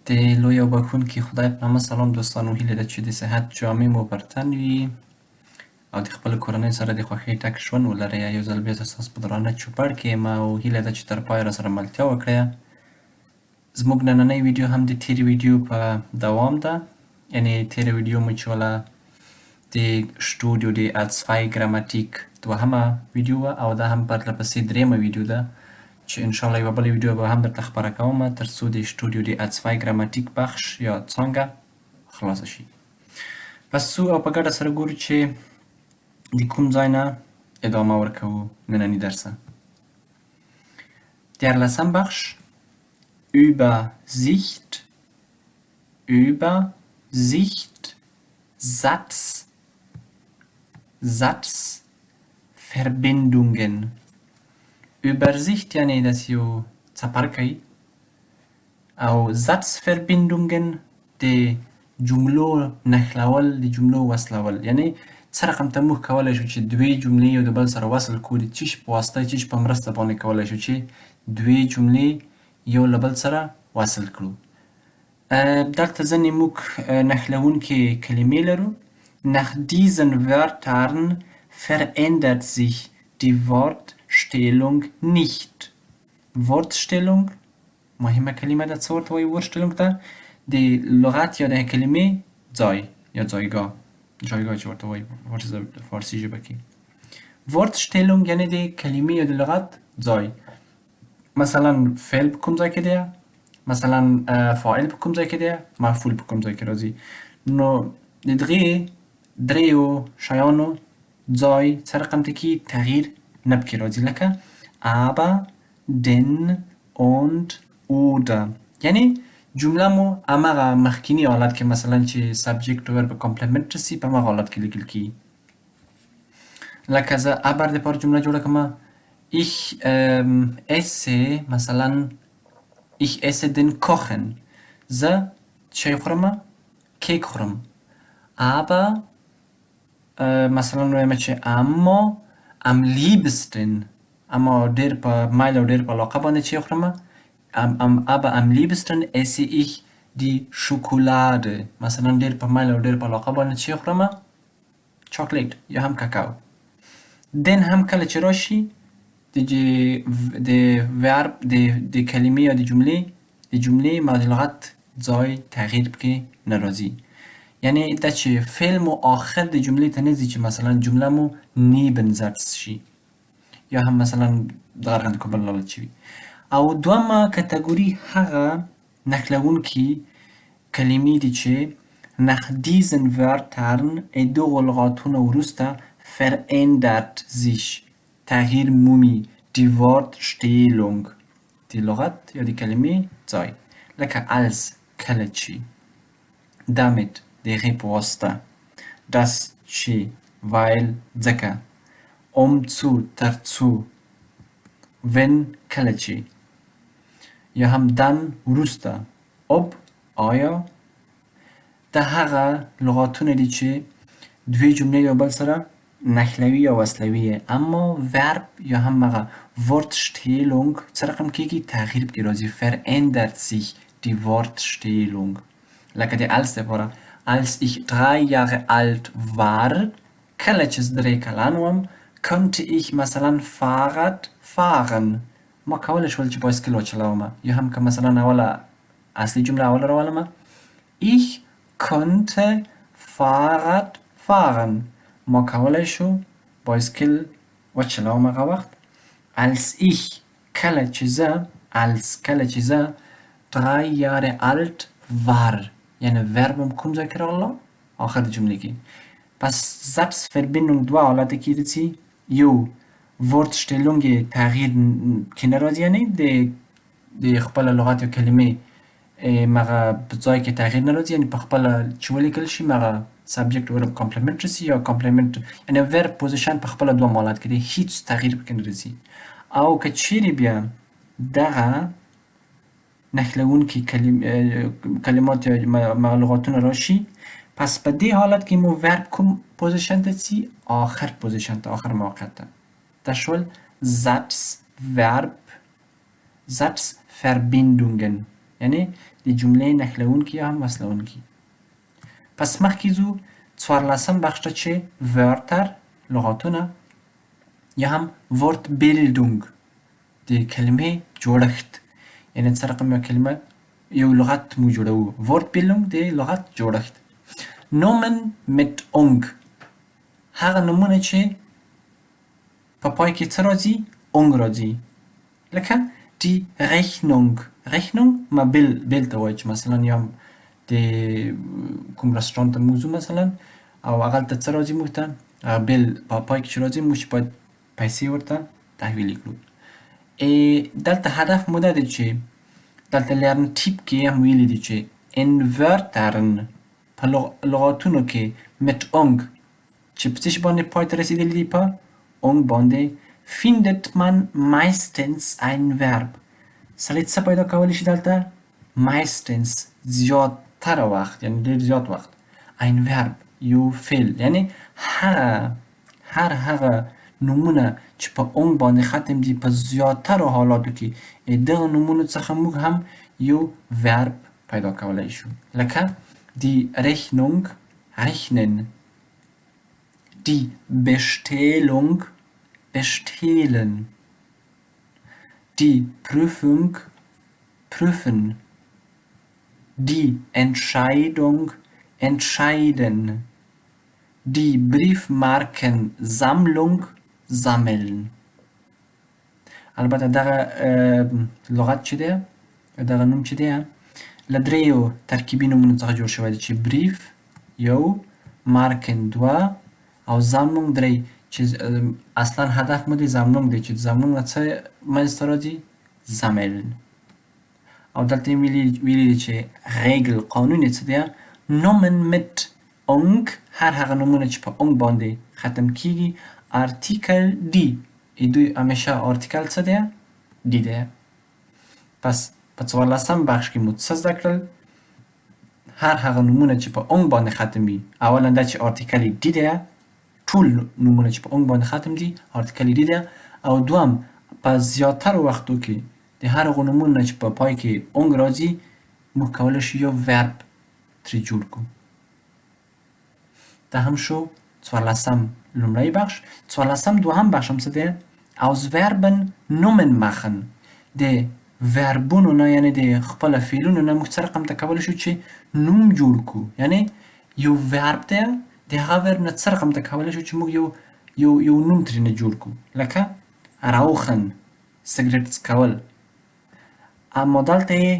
د لوی او بښونکي خدای په نامه سلام دوستانو، هیله ده چې د صحت جامې مو پر تن وي او د خپل کورنۍ سره د خوښۍ ډک ژوند ولرئ. یو ځل بیا زه ستاسو په درانه چوپړ کې یم او هیله ده چې تر پایه راسره ملتیا وکړئ. زموږ نننۍ ویډیو هم د تېرې ویډیو په دوام ده، یعنې تېره ویډیو مو چې وله د شټوډیو د A2 ګراماتیک دوهمه ویډیو وه او دا هم پرله پسې درېیمه ویډیو ده چې انشاءالله یوه بله ویډیو به هم درته خپره کوم تر څو د شټوډیو د A2 ګراماتیک بخش یا څانګه خلاصه شي. پس څو او په ګډه سره ګورو چې د کوم ځای نه ادامه ورکوو ننني درسه. دیارلسم بخش، Übersicht، Übersicht، Satz، Satzverbindungen. Übersicht یعنې داسې یو څپرکی او Satzverbindungen د جملو نښلول، د جملو وصلول، یعنې څه رقم ته موږ کولی شو چې دوې جملې یو د بل سره وصل کړو، د څه شي په واسطه، څه شي په مرسته باندې کولی شو چې دوې جملې یو له بل سره وصل کړو. دلته ځینې موږ نښلوونکې کلمې لرو. Nach diesen Wörtern verändert sich die Wortstellung nicht. Wortstellung مهمه کلمه ده، څه ورته وایي Wortstellung ته؟ د لغت یا د کلمې ځای یا ځایګاه، جایګاه چې ورته وایي فارسي ژبه کې. Wortstellung یعنې د کلمې یا د لغت ځای. مثلا فعل په کوم ځای کې دی، مثلا فاعل په کوم ځای کې دی، مفعول په کوم ځای کې راځي. نو د دغې دریو شیانو ځای څه رقم ته کیږي؟ تغییر نه پکې راځي، لکه aber، denn، und، oder. یعنې جمله مو هماغه مخکینی حالت کې، مثلا چې subject verb complement رسي، په هماغه حالت کې لیکل کیږي. لکه زه aber دپاره جمله جوړه کړم، ich esse مثلا ich esse den Kuchen، زه چای خورم، کیک خورم. aber مثلا وایم چې اما am liebsten، اما ډیر په میل او ډیر په علاقه باندې چای خورم، aber am liebsten esse ich die Schokolade. مثلا ډیر په میل او ډیر په علاقه باندې چای خورم، چاکلیټ یا هم کاکاو. denn هم کله چې راشي د Verb د کلمې یا د جملې لغت ځای تغییر پکې نه راځي. یعنې دا چې فعل مو آخر د جملې ته نه ځي، چې مثلا جمله مو Nebensatz شي یا هم مثلا دغه رقم کوم بل حالت چې وي. او دومه کتګوري هغه نښلوونکي کلمې دي چې nach diesen Wörtern دغو لغاتونو وروسته verändert sich تغییر مومي die Wortstellung د لغت یا د کلمې ځای، لکه als کله چې، damit د هغې په واسطه، das چې، weil ځکه، um zu تر څو، wenn کله چې، یا هم dann وروسته، ob آیا. دا هغه لغاتونه دي چې دوې جملې یو بل سره نښلوي یا وصلوي یې، اما Verb یا هم هغه Wortstellung څه رقم کیږي؟ تغییر پکې راځي، verändert sich die Wortstellung. لکه د als دپاره als ich 3 Jahre alt war، کله چې زه درې کلن وم، konnte ich مثلا Fahrrad fahren، ما کولی شول چې بایسکل وچلوم. یا هم که مثلا اوله اصلي جمله اوله راولم، ich konnte Fahrrad fahren، ما کولی شو بایسکل وچلوم هغه وخت. als ich کله چې زه، als کله چې زه 3 Jahre alt war، یعنې Verb هم کوم ځای کې راغله؟ آخر د جملې کې. پس Satzverbindung دوه حالته کې راځي، یو Wortstellung یې تغییر کې نه راځي، یعنې د خپله لغت یا کلمې مغه په ځای کې تغییر نه راځي، یعنې په خپله چې ولیکل شي مغه subject verb complement رسي یا complement، یعنې Verb position په خپله دوه حالت کې دی، هیڅ تغییر پکې نه راځي. او که چیرې بیا دغه نښلوونکي کلمات یا لغاتونه راشي، پس په دې حالت کې مو Verb کوم position ته ځي؟ آخر position ته، آخر موقعیت ته. دا شول Satz Verb Satzverbindungen، یعنی د جملې نښلوونکي یا هم وصلوونکي. پس مخکې ځو څوارلسم بخش ته چې Wörter لغاتونه یا هم Wortbildung د کلمې جوړښت، یعنی څه رقم یو کلمه یو لغت موږ جوړوو. Wortbildung د لغت جوړښت. Nomen mit ung هغه نومونه چې په پای کې څه راځي؟ ung راځي. لکه die Rechnung. Rechnung ما bill bill ته وایي چې مثلا یا د کوم رستورانت ته موږ ځو مثلا او هغلته څه راځي موږ ته، هغه bill په پای کې چې راځي موږ چې باید پیسې ورته تحویل کړو. دلته هدف مو دا دی چې دلته Lerntyp کې هم ویلي دي چې in Wörtern په لغاتونو کې mit ung چې په څه شي باندې پای ته رسېدلي دي، په ung باندې findet man meistens ein Verb. سړی څه پیدا کولی شي دلته؟ meistens زیاتره وخت، یعنی ډېر زیات وخت، ein Verb یو فعل، یعنی هغه هر هغه نومونه چې په ung باندې ختم دي په زیاترو حالاتو کې دغه نومونو څخه موږ هم یو Verb پیدا کولی شو. لکه die Rechnung rechnen, die Bestellung bestehlen, die Prüfung prüfen, die Entscheidung entscheiden, die Briefmarkensammlung sammeln. البته دغه لغت چې دی، دغه نوم چې دی، له دریو ترکیبي نومونو څخه جوړ شوی دی چې Brief یو، Marken دوه او Sammlung درې، چې اصلا هدف مو د Sammlung دی چې د Sammlung نه څه منځته راځي؟ sammeln. او دلته یې ویلي دي چې Regel قانون یې څه دی؟ Nomen mit ung هر هغه نومونه چې په ung باندې ختم کیږي Artikel die، دوی همیشه Artikel څه دی؟ die دی. پس په څوارلسم بخش کې مو څه زده کړل؟ هر هغه نومونه چې په ung باندې ختم وي، اولا دا چې Artikel یې die دی، ټول نومونه چې په ung باندې ختم دي Artikel یې die دی، او دوم په زیاترو وختو کې د هر هغو نومونو چې په پای کې ung راځي موږ کولی شو یو Verb ترې جوړ کړو. دا هم شو څوارلسم لومړی بخش. څوارلسم دوهم بخش هم څه دی؟ Aus Verben Nomen machen. د Verb ونو نه یعنی د خپل فعلونو نه موږ څه رقم ته کولی شو چې نوم جوړ کړو، یعنی یو Verb دی، د هغه Verb نه څه رقم ته کولی شو چې موږ یو نوم ترې نه جوړ کړو. لکه rauchen سګرټ څکول، اما دلته یې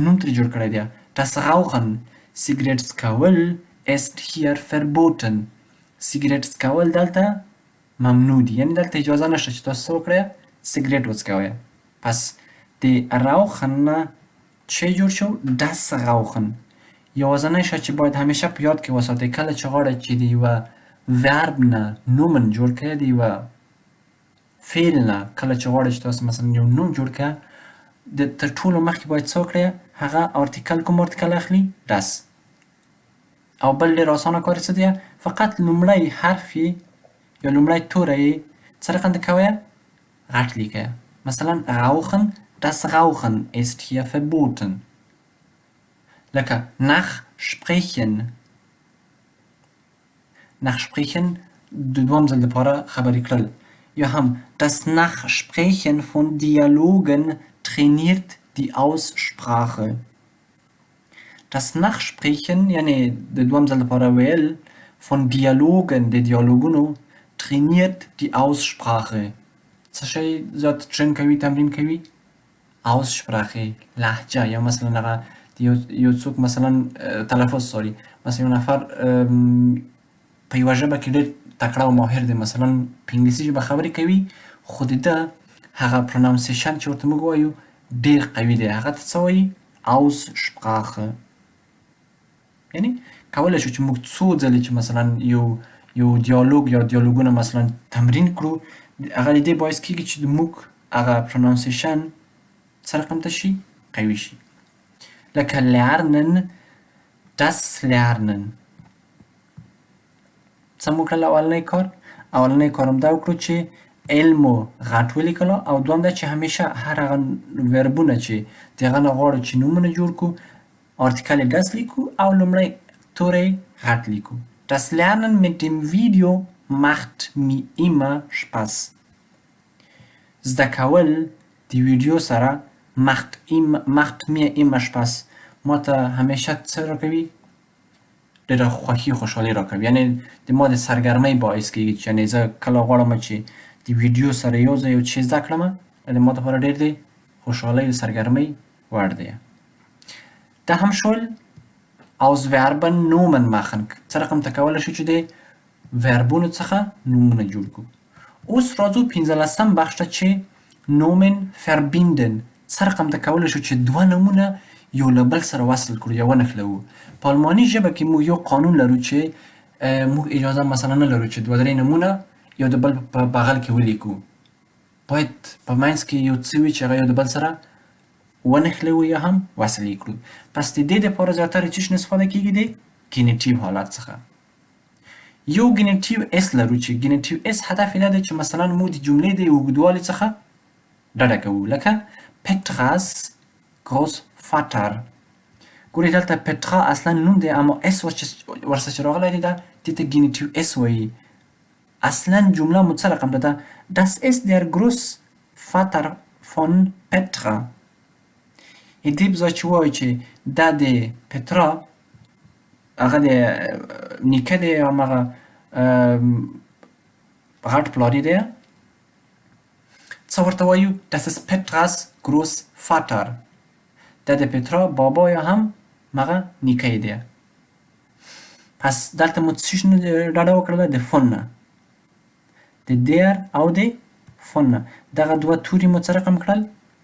نوم ترې جوړ کړی دی. Das Rauchen سګرټ څکول ist hier verboten. سګرټ څکول دلته ممنوع دي، یعنی دلته اجازه نشته چې تاسو څه وکړئ؟ سګرټ وڅکوئ. پس د Rauchen نه چی جوړ شو؟ Das Rauchen. یوازنی شی چې باید همیشه په یاد کې وساتئ کله چې غواړئ چې د یوه Verb نه Nomen جوړ کړئ، د یوه فعل نه کله چې غواړئ چې تاسو مثلا یو نوم جوړ کړئ، د تر ټولو مخکې باید څه وکړئ؟ هغه Artikel کوم Artikel اخلي؟ das. او بل ډېر اسانه کار څه دی؟ فقط لومړی حرف یې یا لومړی توری یې څه رقم ته کوئ؟ غټ لیکئ. مثلا rauchen، das Rauchen ist hier verboten. لکه nachsprechen، nachsprechen د دوهم ځل دپاره خبرې کړل، یا هم das Nachsprechen von Dialogen trainiert die Aussprache. Das Nachsprechen یعنی د دوهم ځل دپاره ویل von Dialogen د دیالوګونو trainiert die Aussprache. څه شی زیات train کوي، تمرین کوي؟ Aussprache، لهجه، یا مثلا هغه یو څوک مثلا تلفظ، sorry، مثلا یو نفر په یوه ژبه کې ډېر تکړه او ماهر دی، مثلا په انګلیسي ژبه خبرې کوي، خو د ده هغه pronunciation چې ورته موږ وایو ډېر قوي دی، هغه ته څه وایي؟ Aussprache. یعنی کولی شو چې موږ څو ځلې چې مثلا یو دیالوګ یا دیالوګونه مثلا تمرین کړو، هغه د دې باعث کیږي چې موږ هغه pronunciation څه رقم ته شي؟ قوي شي. لکه lernen، das Lernen. څه مو وکړل؟ اولنی کار، اولنی کار هم دا وکړو چې L مو غټ ولیکلو او دوهم دا چې همیشه هر هغه Verb ونه چې د هغه نه غواړو چې نومونه جوړ کړو، Artikel یې das لیکو او لومړی توری غټ لیکو. Das Lernen mit dem Video macht mir immer Spaß. زده کول د ویډیو سره macht macht mir immer Spaß، ما ته همیشه څه راکوي؟ ډېره خوښي خوشحالي راکوي، یعنې د ما د سرګرمۍ باعث کېږي چې یعنې زه کله غواړم چې د ویډیو سره یو ځای یو څه زده کړم، د ما دپاره ډېر د خوشحالۍ او سرګرمۍ وړ دی. دا هم شول aus Verben Nomen machen. څه رقم ته کولی شو چې د Verb ونو څخه نومونه جوړ کړو. اوس راځو پنځلسم بخش ته چې Nomen verbinden. څه رقم ته کولی شو چې دوه نومونه یو له بل سره وصل کړو یا ونښلوو. په آلماني ژبه کې موږ یو قانون لرو چې موږ اجازه مثلا نه لرو چې دوه درې نومونه یو د بل په بغل کې ولیکو. باید په منځ کې یو څه وي چې هغه یو د بل سره ونښلوو یا هم وصل یې کړو. پس د دې دپاره زیاتره څه شي نه استفاده کېږي؟ د Genitiv حالت څخه. یو Genitiv S لرو چې Genitiv S هدف یې دا دی چې مثلا موږ د جملې د اوږدوالي څخه ډډه کوو، لکه Petras Großvater. ګورئ دلته پترا اصلا نوم دی، اما S ورسره چې راغلی دی، دا دې ته Genitiv S وایي. اصلا جمله مو څه رقم ده؟ Das ist der Großvater von Petra. دې په ځای چې ووایو چې دا د پترا هغه د نیکه دی، هماغه غټ پلار یې دی، څه ورته وایو؟ Das ist Petras Großvater. دا د پترا بابا یا هم مغه نیکه یې دی. پس دلته مو څه شي نه ډډه وکړله؟ د von نه، د der او د von نه. دغه دوه توري مو څه رقم کړل؟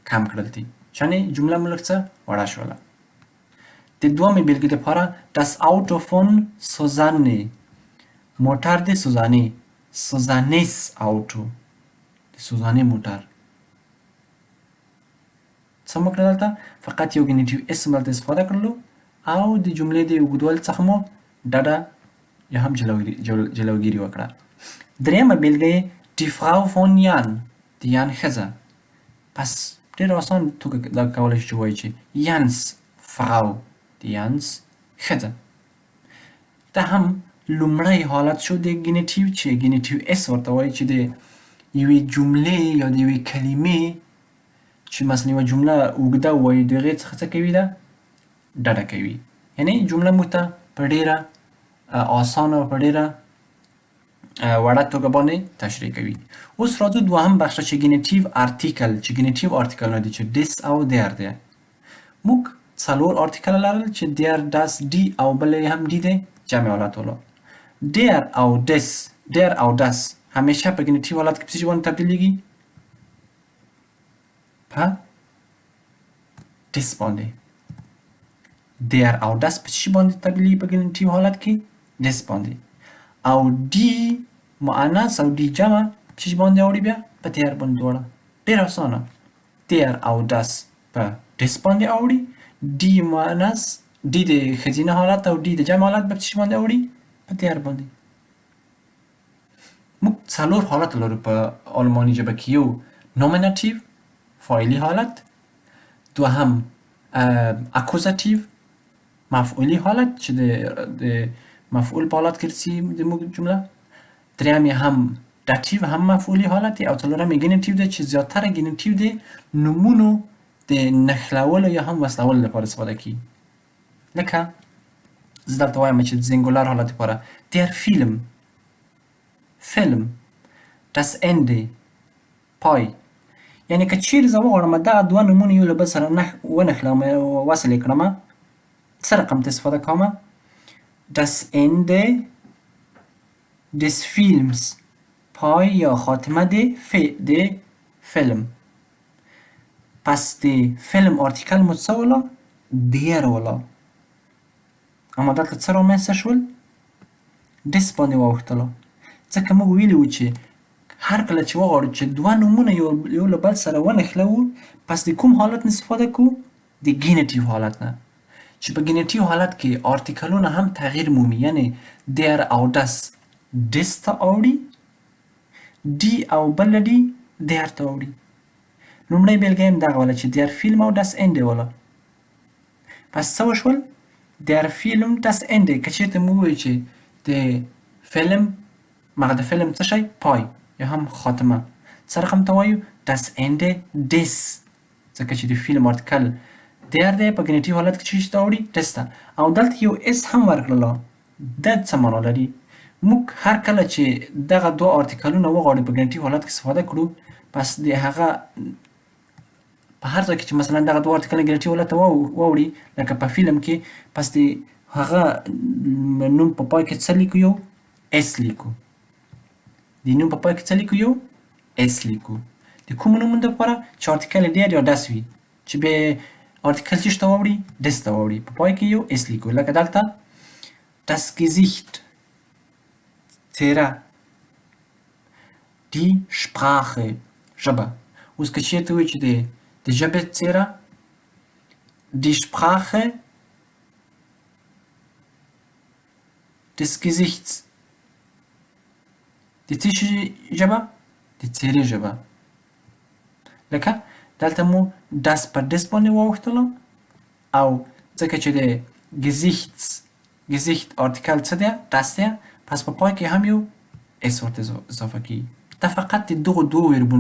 کم کړل دي، یعنې جمله مو لږ څه وړه شوله. د دومې بېلګې دپاره das Auto von Susanne، موټر د سوزانې، Susannes Auto، د سوزانې موټر. څه مو کړل دلته؟ فقط یو Genitiv S مو دلته استفاده کړلو او د جملې د اوږدوالي څخه مو ډډه یا هم جلوګیري وکړه. درېیمه بېلګه یې die Frau von Jan، د یان ښځه. پس ډېر آسان توګه دا کولی شو چې ووایو چې Jans Frau، د یانس ښځه. دا هم لومړی حالت شو د Genitiv چې Genitiv S ورته وایي، چې د یوې جملې یا د یوې کلمې چې مثلا یوه جمله اوږده ووایو، د هغې څخه څه کوي؟ دا ډډه کوي، یعنې جمله موږ ته په ډېره اسانه او په ډېره وړه توګه باندې تشریح کوي. اوس راځو دوهم بخش ته چې Genitiv Artikel، چې Genitiv Artikel نه دي چې des او der دی. موږ څلور Artikel لرل چې der، das، die او بل یې هم die دی، جمع حالت والا. der او des، der او das همیشه په Genitiv حالت کې په څه باندې تبدیلیږي؟ په des باندې. der او das په څه باندې تبدیلیږي په Genitiv حالت کې؟ des باندې. او die مؤنث او die جمع په څه باندې اوړي؟ بیا په der باندې. دواړه ډېر اسانه، der او das په des باندې اوړي، die مؤنث، die د ښځینه حالت او die د جمع حالت به په څه باندې اوړي؟ په der باندې. موږ څلور حالت لرو په آلماني ژبه کې: یو Nominativ فاعلی حالت، دوهم Akkusativ مفعولی حالت چې د مفعول په حالت کې رسي د موږ جمله، دریم یې هم Dativ هم مفعولی حالت دی، او څلورم یې Genitiv دی چې زیاتره Genitiv د نومونو د نښلولو یا هم وصلولو لپاره استفاده کیږي. لکه زه دلته وایم چې د Singular حالت لپاره der Film، فیلم، das Ende، پای. یعنی که چیرې زه وغواړم دغه دوه نومونه یو له بل سره ونښلوم، وصل یې کړم، څه رقم ته استفاده کوم؟ Das Ende des Films، پای یا خاتمه د فیلم. پس د فیلم Artikel مو څه ولا؟ der ولا. اما دلته څه رامنځته شول؟ des باندې واوښتله، ځکه موږ ویلي وو چې هر کله چې وغواړو چې دوه نومونه یو له بل سره ونښلوو، پس د کوم حالت نه استفاده کوو؟ د Genitiv حالت نه، چې په Genitiv حالت کې Artikel ونه هم تغییر مومي، یعنی der او das des ته اوړي، die او بل die der ته اوړي. لومړۍ بېلګه یې هم دغه وله چې der Film او das Ende وله. پس څه وشول؟ der Film das Ende. که چېرته مو ووایو چې د فلم مغه د فلم څه شی پای یا هم خاتمه، څه رقم ته وایو؟ das Ende des، ځکه چې د فلم Artikel der دی، په Genitiv حالت کې څه ته اوړي؟ des ته. او دلته یو S هم ورکړله، دا څه معنا لري؟ موږ هر کله چې دغه دوه Artikel ونه وغواړو په Genitiv حالت کې استفاده کړو، پس د هغه په هر ځای کې چې مثلا دغه دوه Artikel Genitiv حالت ته واوړي، لکه په فلم کې، پس د هغه نوم په پای کې څه لیکو؟ یو S لیکو. د نوم په پای کې څه لیکو؟ یو S لیکو. د کومو نومونو دپاره چې Artikel یې der یا das وي، چې بیا Artikel څه ته واوړي؟ des ته واوړي، په پای کې یو S لیکو. لکه دلته das Gesicht، څېره، die Sprache، ژبه. اوس که چېرته وایو چې د ژبې څېره، die Sprache des Gesichts، د څه شي ژبه؟ د څېرې ژبه. لکه دلته مو das په des باندې واوښتله، او ځکه چې د Gesichts Gesicht Artikel څه دی؟ das دی، پس په پای کې هم یو S ورته اضافه کیږي. دا فقط د دغو دوو Verb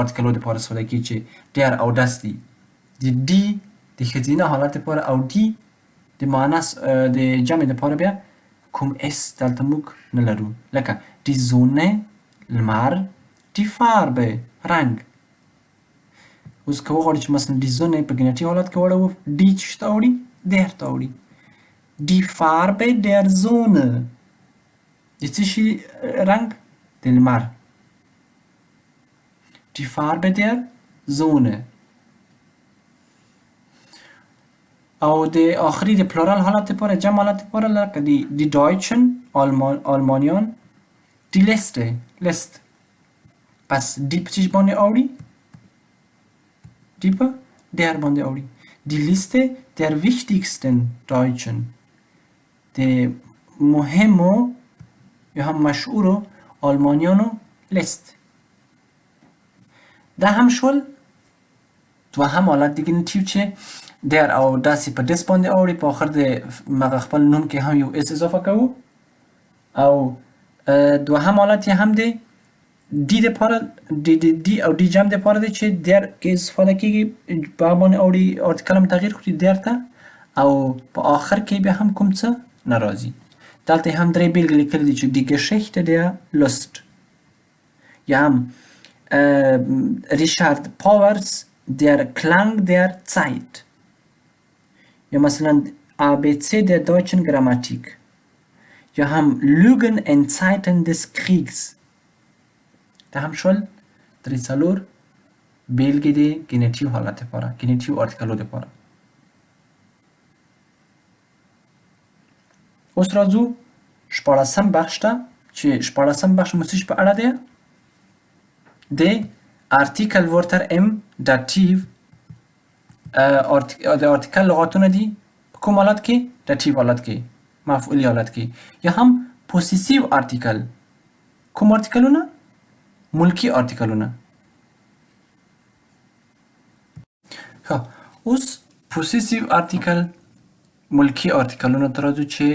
Artikel و دپاره استفاده کیږي چې der او das دي. د die د ښځینه حالت دپاره او die د مؤنث د جمع دپاره بیا کوم S دلته موږ نه لرو. لکه die Sonne لمر، die Farbe رنګ. اوس که وغواړو چې مثلا die Sonne په Genitiv حالت کې واړوو، die څه ته اوړي؟ der ته اوړي. die Farbe der Sonne د څه شي رنګ؟ د لمر. die Farbe der Sonne. او د آخري د Plural حالت لپاره، جمع حالت لپاره، لکه die Deutschen آلمانیان، die Liste لیست. پس die په څه باندې اوړي؟ die په der باندې اوړي. die Liste der wichtigsten Deutschen، د مهمو یا هم مشهورو آلمانیانو لیست. دا هم شول دوهم حالت د Genitiv چې der او das یې په des باندې اوړي، په آخر د مغه خپل نوم کې هم یو S اضافه کوو. او دوهم حالت یې هم د die دپاره، die او die جمع دپاره دی چې der کې استفاده کیږي، په هغه باندې اوړي، Artikel هم تغییر خوري der ته، او په آخر کې بیا هم کوم څه نه راځي. دلته یې هم درې بېلګې لیکلي دي چې die Geschichte der Lust، یا هم Richard Powers der Klang der Zeit، یا مثلا ABC der deutschen Grammatik، یا هم Lügen in Zeiten des Kriegs. دا هم شول درې څلور بېلګې د Genitiv حالت لپاره، Genitiv Artikel و دپاره. اوس راځو شپاړسم بخش ته چې شپاړسم بخش مو څه شي په اړه دی؟ د Artikelwörter im Dativ. د Artikel لغاتونه دي په کوم حالت کې؟ Dativ حالت کې، مفعولي حالت کې، یا هم Possessivartikel. کوم Artikel ونه؟ ملکي Artikel ونه. ښه، اوس Possessivartikel ملکي Artikel ونه ته راځو چې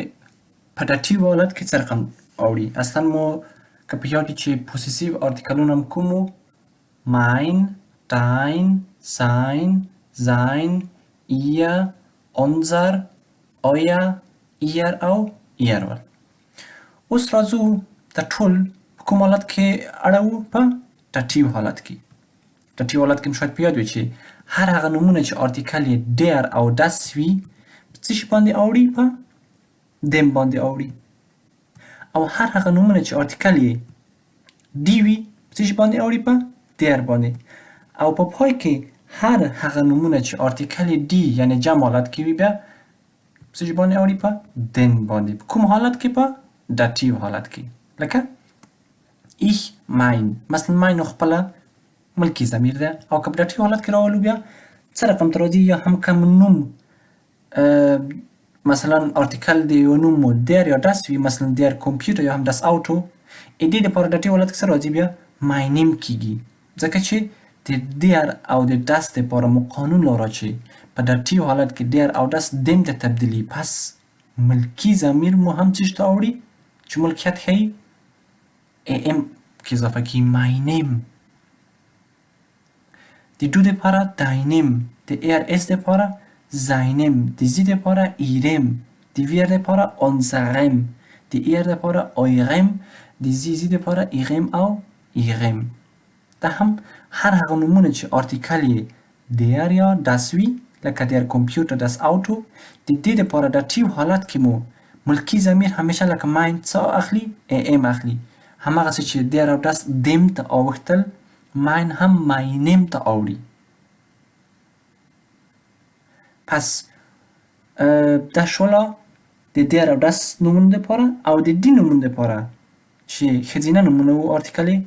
په Dativ حالت کې څه رقم اوړي. اصلا مو که په یاد وي چې Possessivartikel ونه هم کوم وو؟ mein، dein، sein، sein، ihr، unser، euer، ihr او ihr ول. اوس راځو دا ټول په کوم حالت کې اړوو؟ په Dativ حالت کې. Dativ حالت کې مو شاید په یاد وي چې هر هغه نومونه چې Artikel یې der او das وي په څه شي باندې اوړي؟ په dem باندې اوړي. او هر هغه نومونه چې Artikel یې die وي په څه شي باندې اوړي؟ په der باندې. او په پای کې هر هغه نومونه چې Artikel یې die یعنی جمع حالت کې وي بیا په څه شي باندې اوړي؟ په den باندې. په کوم حالت کې؟ په Dativ حالت کې. لکه ich mein، مثلا mein خپله ملکي ضمیر ده، او که په Dativ حالت کې راولو بیا څه رقم ته راځي؟ یا هم کوم نوم مثلا Artikel د یو نوم مو der یا das وي، مثلا der Computer یا هم das Auto، ا دې دپاره Dativ حالت کې څه راځي؟ بیا meinem کیږي، ځکه چې د der او د das دپاره مو قانون لاره چې په Dativ حالت کې der او das dem ته تبدیلي. پس ملکی ضمیر مو هم څه ته اوړي چې ملکیت ښیي؟ em کې اضافه کیږي، meinem. د du دپاره deinem، د er es دپاره seinem، د sie دپاره ihrem، د wir دپاره unserem، د ihr دپاره eurem، د sie Sie دپاره Ihrem او Ihrem. دا هم هر هغه نومونه چې Artikel یې der یا das وي، لکه der Computer، das Auto، د دې دپاره Dativ حالت کې مو ملکی ضمیر همیشه لکه mein څه اخلي؟ em اخلي. هماغسې چې der او das dem ته اوښتل، mein هم meinem ته اوړي. پس دا شوله د der او das نومونو دپاره. او د die نومونو دپاره چې ښځینه نومونه وو Artikel یې،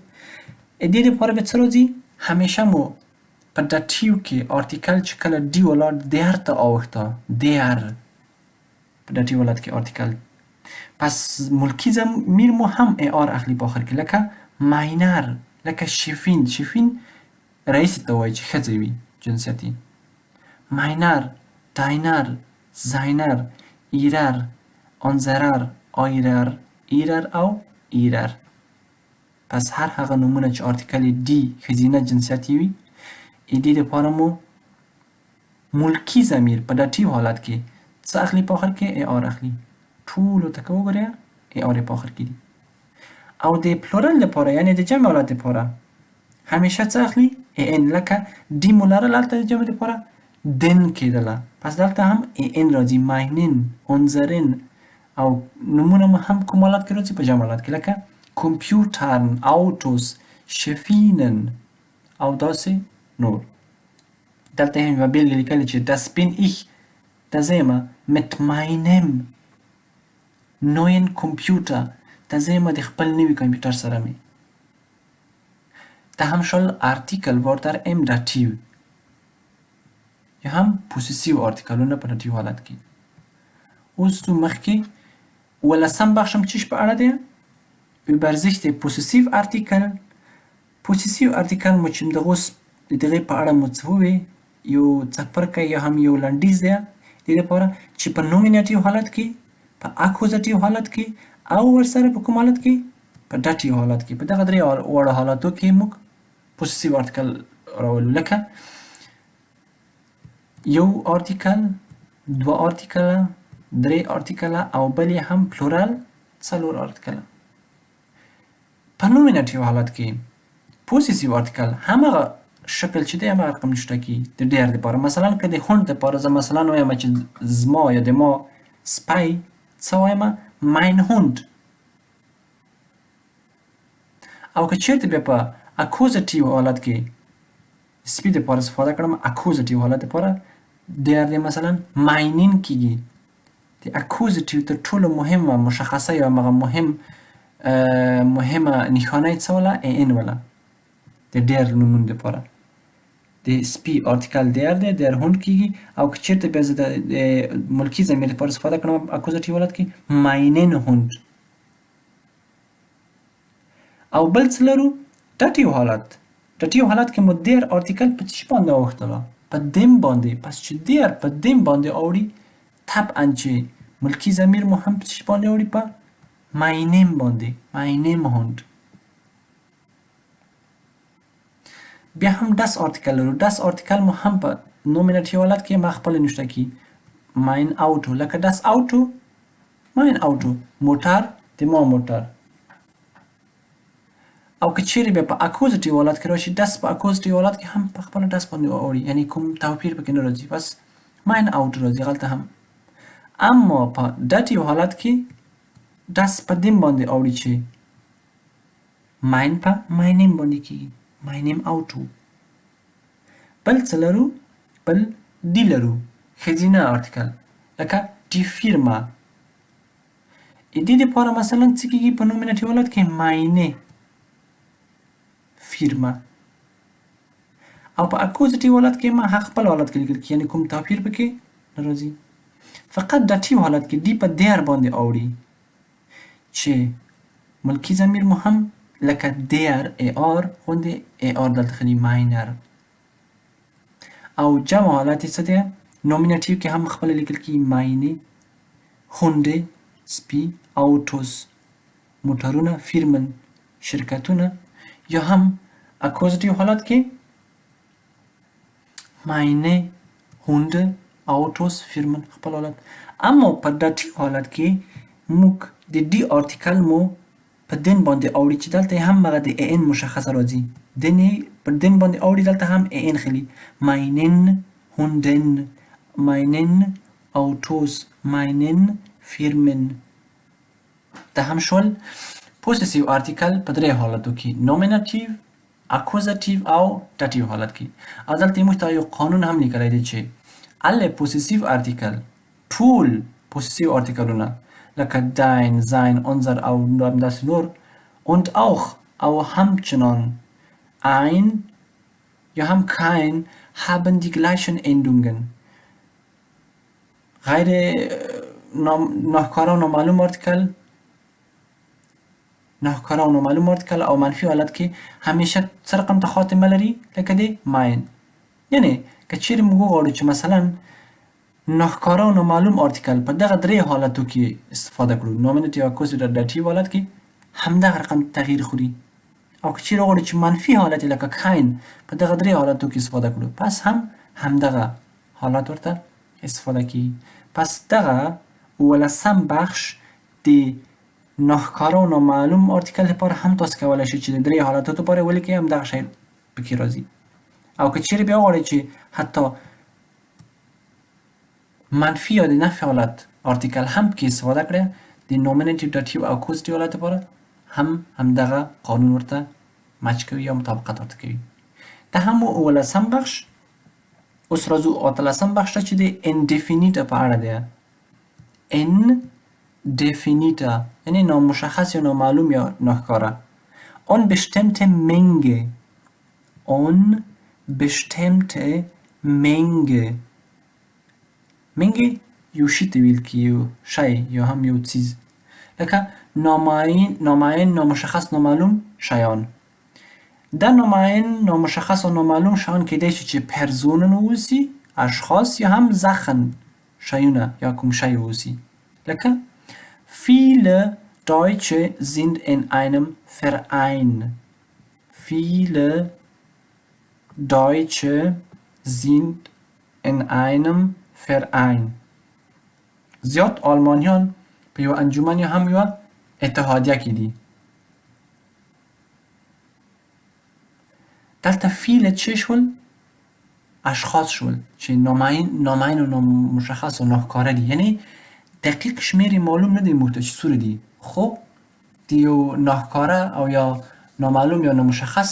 دې دپاره بیا څه راځي؟ همیشه مو په Dativ کې Artikel چې کله die ولاړ der ته اوښته، der په Dativ حالت کې Artikel. پس ملکی ضمیر مو هم er اخلي په آخر کې، لکه meiner، لکه Chefin. Chefin رئیس ته وایي چې ښځه وي جنسیت یې. meiner، deiner، seiner، ihrer، unserer، eurer، Ihrer او ihrer. پس هر هغه نومونه چې Artikel یې die ښځینه جنسیت یې وي، دې دپاره مو ملکی ضمیر په Dativ حالت کې څه اخلي په آخر کې؟ er اخلي. ټولو ته که وګورئ er یې په آخر کې دي. او د Plural دپاره یعنې د جمع حالت دپاره همیشه څه اخلي؟ en. لکه die مو لرله هلته د جمع دپاره den کېدله، پس دلته هم en راځي، meinen، unseren. او نومونه مو هم کوم حالت کې راځي؟ په جمع حالت کې، لکه Computern، Autos، Chefinnen او داسې نور. دلته هم یوه بېلګه لیکلې چې das bin ich، دا زه یم، mit meinem neuen Computer، دا زه یم د خپل نوي کمپیوټر سره مې. دا هم شول Artikelwörter im Dativ یا هم Possessivartikel ونه په Dativ حالت کې. اوس ځو مخکې، اوولسم بخش هم چیش په اړه دی؟ Übersicht der Possessivartikel. Possessivartikel مو چې دغه اوس د دغې په اړه مو څه ووی، یو څپرکی یا هم یو لنډیز دی دې لپاره چې په Nominativ حالت کې، په Akkusativ حالت کې او ورسره په کوم حالت کې؟ په Dativ حالت کې. په دغه درې واړو حالاتو کې موږ Possessivartikel راولو، لکه یو Artikel، دوه Artikel ه، درې Artikel ه او بل یې هم Plural څلور Artikel ه. په Nominativ حالت کې Possessivartikel هماغه شکل چې دی هماغه رقم نشته کی د der دپاره. مثلا که د Hund دپاره زه مثلا وایم چې زما یا د ما سپی، څه وایم؟ mein Hund. او که چیرته بیا په Akkusativ حالت کې سپي دپاره استفاده کړم، Akkusativ حالت دپاره der دی مثلا meinen کیږي. د Akkusativ تر ټولو مهمه مشخصه یا هماغه مهمه نښانه یې څه وله؟ en وله د der نومونو دپاره. د سپي Artikel der دی، der Hund کیږي. او که چیرته بیا زه د ملکی ضمیر لپاره استفاده کړم Akkusativ حالت کې meinen Hund. او بل څه لرو؟ Dativ حالت. Dativ حالت کې مو der Artikel په څه شي باندې اوښتله؟ په dem باندې. پس چې der په dem باندې اوړي، طبعا چې ملکی ضمیر مو هم په څه شي باندې اوړي؟ په meinem باندې، meinem Hund. بیا هم das Artikel لرو. das Artikel مو هم په Nominativ حالت کې ما خپله نوشته کی mein Auto، لکه das Auto mein Auto، موټر د ما موټر. او که چیرې بیا په Akkusativ حالت کې راشي، das په Akkusativ حالت کې هم په خپله das باندې اوړي، یعنی کوم توپیر پکې نه راځي، بس mein Auto راځي هلته هم. اما په Dativ حالت کې das په dem باندې اوړي چې mein په meinem باندې کیږي، meinem Auto. بل څه لرو؟ بل die لرو، ښځینه Artikel، لکه die Firma. دې دپاره مثلا څه کیږي په Nominativ حالت کې؟ meine Firma. او په Akkusativ حالت کې ما هغه خپل حالت کې لیکل کیږي، یعنی کوم توپیر پکې نه راځي. فقط Dativ حالت کې die په der باندې اوړي چې ملکی ضمیر مو هم لکه der er غوندې er دلته خلی meiner. او جمع حالت یې څه دی؟ Nominativ کې هم خپله لیکل کېږي meine Hunde سپي، Autos موټرونه، Firmen شرکتونه، یا هم Akkusativ حالت کې meine Hunde، Autos، Firmen خپل حالت. اما په Dativ حالت کې موږ د die Artikel مو په den باندې اوړي چې دلته هم هغه د en مشخصه راځي. den یې په den باندې اوړي، دلته هم en خلی. meinen Hunden، meinen Autos، meinen Firmen. دا هم شول Possessivartikel په درې حالتو کې: Nominativ، Akkusativ او Dativ حالت کې. او دلته یې موږ ته یو قانون هم لیکلی دی چې alle Possessivartikel، ټول Possessivartikelونه لکه dein، sein، unser او همداسې نور، und auch او همچنان ein یا هم kein haben die gleichen Endungen. غیر ناښکاره او نامعلوم Artikel، ناښکاره او نامعلوم Artikel او منفي حالت کې همیشه څه رقم ته خاتمه لري؟ لکه د mein. یعنې که چیرې موږ وغواړو چې مثلا ناښکاره او نامعلوم Artikel په دغه درې حالتو کې استفاده کړو، Nominativ، Akkusativ، Dativ حالت کې همدغه رقم تغییر خوري. او که چیرې وغواړو چې منفي حالت لکه kein په دغه درې حالتو کې استفاده کړو، پس هم همدغه حالت ورته استفاده کیږي. پس دغه اوولسم بخش د ناښکاره او نامعلوم Artikel لپاره هم تاسو کولی شئ چې د درې حالتو لپاره ولیکئ، همدغه شی پکې راځي. او که چیرې بیا وغواړئ چې حتی منفي یا د نفي حالت Artikel هم پکې استفاده کړئ، د Nominativ، Dativ او Akkusativ حالت لپاره هم همدغه قانون ورته match کوي یا مطابقت ورته کوي. دا هم اوولسم بخش. اوس راځو اتلسم بخش ته چې د Indefinite په اړه دی. Indefinite یعنی نامشخص یا نامعلوم یا ناښکاره. Unbestimmte Menge، unbestimmte Menge. Menge یو شي ته ویل کېږي، یو شی یا هم یو څیز، لکه نامعین، نامعین، نامشخص، نامعلوم شیان. دا نامعین، نامشخص او نامعلوم شیان کیدای شي چې Personen واوسي، اشخاص، یا هم Sachen شیونه یا کوم شی واوسي. لکه viele Deutsche sind in einem Verein. Viele Deutsche sind in einem Verein. زیات آلمانیان په یو انجمن یا هم یوه اتحادیه کې دي. دلته viele چې شول؟ اشخاص شول چې نامعین، نامعین او نامشخص او ناښکاره دي، یعنی دقیق شمېر یې معلوم نه دی موږ ته چې څومره دي، خو د یو ناښکاره او یا نامعلوم یا نامشخص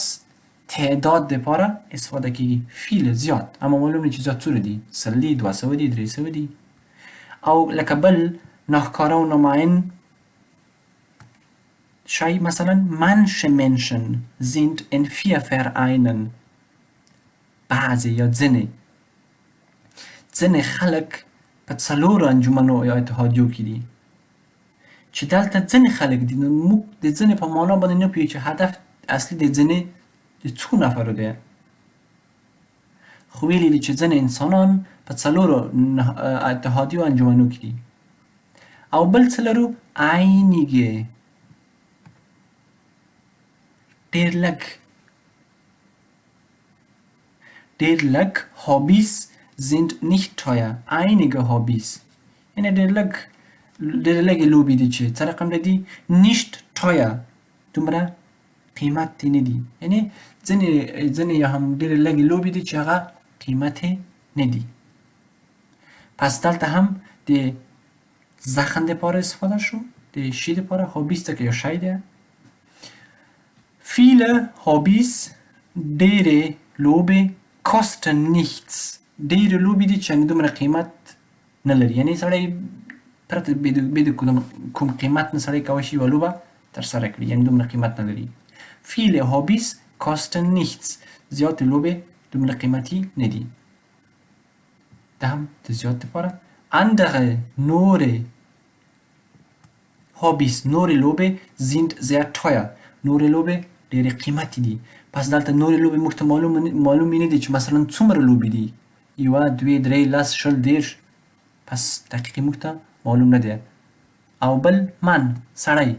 تعداد دپاره استفاده کیږي. viele زیات، اما معلوم نه چې زیات څومره دي، 100 دي، 200 دي، 300 دي. او لکه بل ناښکاره او نامعین شی، مثلا manche Menschen sind in vier Vereinen. بعضې یا ځینې، ځینې خلک په څلورو انجمنو یا اتحادیو کې دي. چې دلته ځینې خلک دي، نو موږ د ځینې په معنا باندې نه پوهېږو چې هدف اصلي د ځینې د څو نفرو دی، خو ویلي دي چې ځینې انسانان په څلورو اتحادیو انجمنو کې دي. او بل څه لرو؟ einige ډېر لږ، ډېر لږ Hobbys sind nicht teuer. Einige Hobbys یعنی ډېر لږ، ډېرې لږې لوبې دي چې څه رقم دي؟ nicht teuer، دومره قیمت یې نه دي، یعنی ځینې ځینې یا هم ډېرې لږې لوبې دي چې هغه قیمت یې نه دي. پس دلته هم د Sachen دپاره استفاده شو، د شي دپاره، Hobbys ځکه یو شی دی. Viele Hobbys ډېرې لوبې kosten nichts، ډېرې لوبې دي چې دومره قیمت نه لري، یعنی سړی پرته بې د کوم قیمت نه سړی کولی شي یوه لوبه ترسره کړي، یعنی دومره قیمت نه لري. Viele Hobbys kosten nichts، زیاتې لوبې دومره قیمتي نه دي. دا هم د زیات دپاره. Andere نورې Hobbys نورې لوبې sind sehr teuer نورې لوبې ډېرې قیمتي دي. پس دلته نورې لوبې موږ ته معلومې نه دي چې مثلا څومره لوبې دي، یوه، دوې، درې، لس، 20، 30. پس دقیق موږ ته معلوم نه دی. او بل من سړی.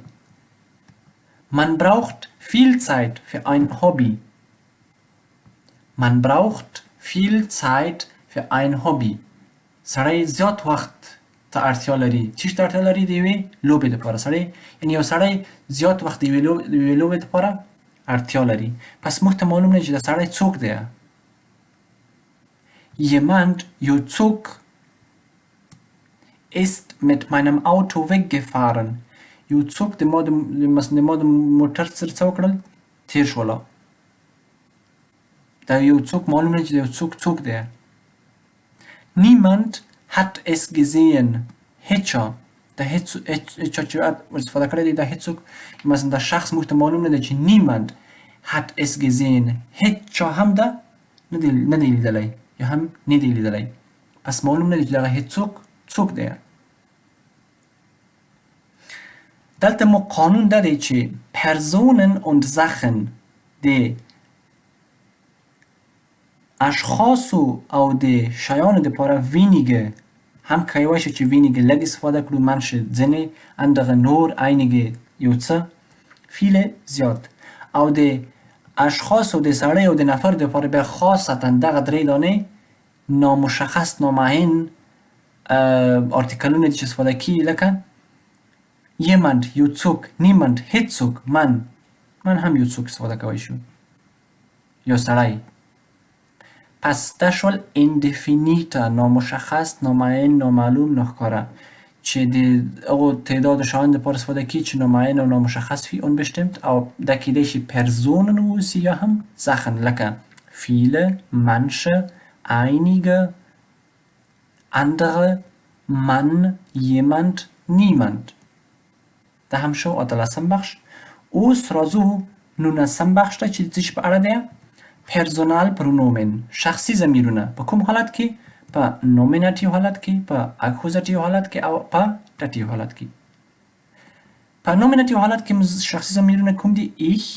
Man braucht viel Zeit für ein Hobby. Man braucht viel Zeit für ein Hobby. سړی زیات وخت ته اړتیا لري. څه ته اړتیا لري؟ د یوې لوبې لپاره. سړی یعنی یو سړی زیات وخت د یوې لوبې لپاره اړتیا لري. پس موږ ته معلوم نه چې دا سړی څوک دی. Jemand یو څوک ist mit meinem Auto weggefahren. یو څوک د ما د موټر سره څه وکړل؟ تیر شوله. دا یو څوک معلوم نه چې یو څوک څوک دی. Niemand hat es gesehen. هیچا دا هیڅ هیچا چې استفاده کړی دی، دا هیڅوک مثلا دا شخص موږ ته معلوم نه دی چې niemand hat es gesehen. هیچا هم دا نه دی لیدلی یا هم نه دی لیدلی. پس معلوم نه دی چې دغه هیڅوک څوک دی. دلته مو قانون دا دی چې Personen und Sachen د اشخاصو او د شیانو دپاره wenige هم کولی شو چې wenige لږ استفاده کړو، manche ځینې، andere نور، einige یو څه، viele زیات. او د اشخاصو د سړی او د نفر دپاره بیا خاصتا دغه درې دانې نامشخص نامعین آرتیکلونه دي چې استفاده کیږي، لکه jemand یو څوک، niemand هیڅوک، من من هم یو څوک استفاده کولی شو، یو سړی. پس دا شول indefinite نامشخص نامعین نامعلوم ناښکاره چې د هغو تعداد شیانو دپاره استفاده کیږي چې نامعین او نامشخص وي، unbestimmt. او دا کیدای شي Personen واوسي یا هم Sachen، لکه viele، manche، einige، andere، man، jemand، niemand. دا هم شو اتلسم بخش. اوس راځو نولسم بخش ته چې د څه شي په اړه دی؟ Personalpronomen شخصي ضمیرونه. په کوم حالت کې؟ په Nominativ حالت کې، په Akkusativ حالت کې او په Dativ حالت کې. په Nominativ حالت کې شخصي ضمیرونه کوم دي؟ ich،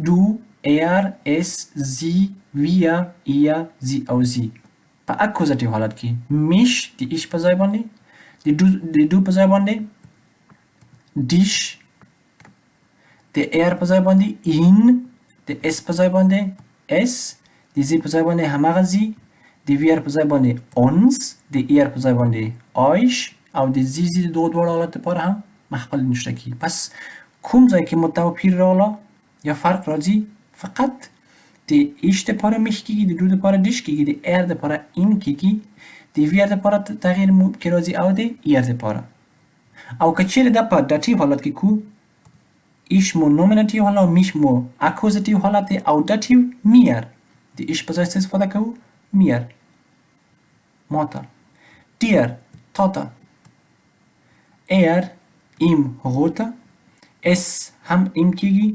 du، er، es، sie، wir، ihr، sie او sie. په Akkusativ حالت کې mich د ich په ځای باندې، د du په ځای باندې dich، د er په ځای باندې ihn، د es په ځای باندې es، د sie په ځای باندې هماغه sie، د wir په ځای باندې uns، د ihr په ځای باندې euch او د sie sie د دغو دواړو حالت لپاره هم مخپل نشته کیږي. پس کوم ځای کې مو توپیر راغله یا فرق راځي؟ فقط د ich دپاره mich کیږي، د du دپاره dich کیږي، د er دپاره ihn کیږي، د wir دپاره تغییر کې راځي او د ihr دپاره. او که چیرې دا په Dativ حالت کې کو، ich مو Nominativ حالت او mich مو Akkusativ حالت او Dativ mir، د ich په ځای څه استفاده کوو؟ mir ماته، dir تاته، er ihm هغو ته، es هم ihm کیږي،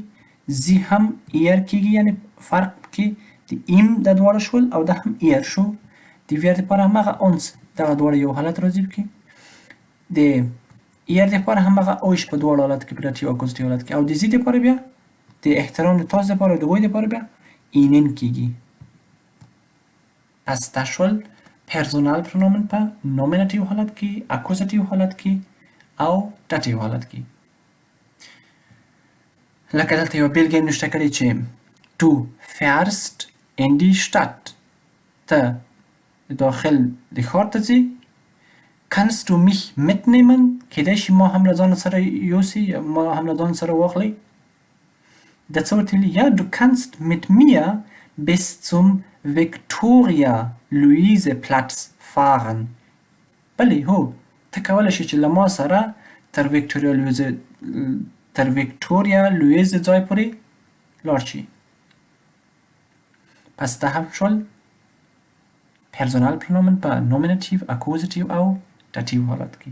sie هم ihr کیږي، یعنی فرق کې د ihm دا دواړه شول او دا هم ihr شو. د wir دپاره هماغه uns دغه دواړه یو حالت راځي پکې. د ihr دپاره هماغه euch په دواړو حالت کې، په Dativ او Akkusativ حالت کې. او د sie دپاره بیا د احترام د تاسو دپاره او د هغوی دپاره بیا ihnen کیږي. پس دا شول Personalpronomen په Nominativ حالت کې، Akkusativ حالت کې او Dativ حالت کې. لکه دلته یوه بېلګه یې نوشته کړې چې du fährst in die Stadt، ته داخل د ښار ته ځې. Kannst du mich mitnehmen؟ کیدای شي ما هم له ځان سره یوسي، ما هم له ځان سره واخلي. دا څه ورته ویلي؟ Ja, du kannst mit mir bis zum Viktoria-Luise-Platz fahren. بلې، هو، ته کولی شې چې له ما سره تر ویکټوریا لویزې ځای پورې لاړ شې. پس دا هم شول Personalpronomen په Nominativ، Akkusativ او Dativ حالت کې.